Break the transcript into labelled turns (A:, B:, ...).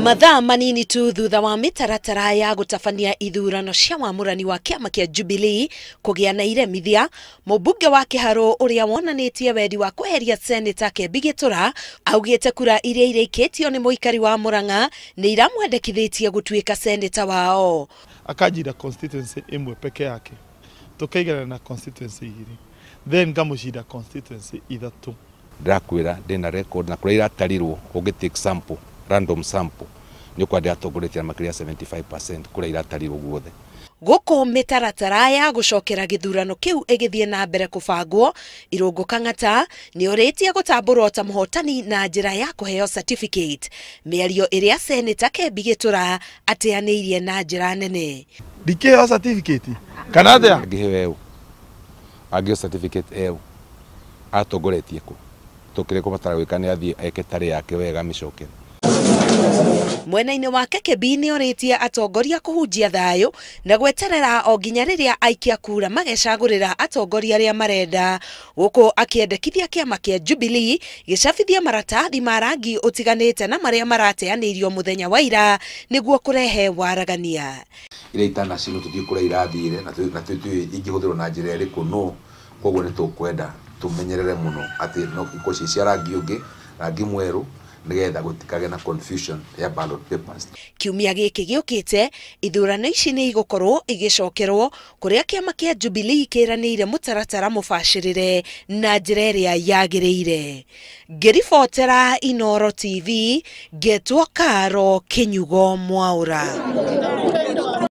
A: Mathaa manini tu thutha wa mĩtaratara ya gũtabania ithurano cia wamũrani wa kĩama kĩa Jubilee kũgĩa na iremithia, mũmbunge wa Kĩharũ ũrĩa wonanĩtie wendi wa kweheria Seneta Kembi Gĩtũra augĩte kura iria irĩkĩtio nĩ mũikari wa Murang'a nĩ iramwendekithĩtie gũtuĩka seneta wao.
B: Akanjira constituency ĩmwe peke yake, tũkaigana na constituency igĩrĩ, then ngamũcinda constituency ithatũ.
C: Ndĩrakwĩra ndĩna record na kũrĩa iratarirwo, ũngĩ take sample, random sample, nĩ ũkora ndĩratongoretie na makĩria 75% kũrĩa iratarirwo guothe.
A: Gũkũ mĩtaratara ya gũcokera gĩthurano kĩu ĩgĩthiĩ na mbere kũbangwo, Irũngũ Kang'ata nĩ orĩtie gũtambũrwo ta mũhotani na njĩra ya kũheo certificate, mĩario ĩrĩa Seneta Kembi Gĩtũra ateanĩirie na njĩra nene.
B: Ndikĩheo certificate kana atĩa?
C: Angĩheo eũ, angĩheo certificate eũ, atongoretie kũ? Tũkĩrĩ kũbatara gwĩka nĩ athiĩ eke tarĩ yake wega amĩcokere.
A: Mwena-inĩ wake Kembi nĩ orĩtie atongoria kũhunjia thayũ na gweterera o nginya rĩrĩa aikia kura magecagũrĩra atongoria arĩa marenda, gũkũ akĩendekithia kĩama kĩa Jubilee gĩcabithie maratathi ma rangi ũtiganĩte na marĩa marateanĩirio mũthenya wa ira nĩguo kũrehe waragania.
C: Iria itanacinwo tũtiũĩ kũrĩa irathire na tũtiũĩ ingĩhũthĩrwo na njĩra ĩrĩkũ, no koguo nĩ tũkwenda tũmenyerere mũno atĩ no ikorwo ciĩ cia rangi ũngĩ, rangi mwerũ, nĩgetha gũtikagĩe na confusion ya ballot papers.
A: Kiumia gĩkĩ gĩũkĩte ithurano ici nĩ igũkorwo igĩcokerwo kũrĩa kĩama kĩa Jubilee kĩranĩire mũtaratara mũbacĩrĩre na njĩra ĩrĩa yagĩrĩire. Ngĩribotera Inooro TV, ngetwo Karo Kĩnyugo Mwaũra.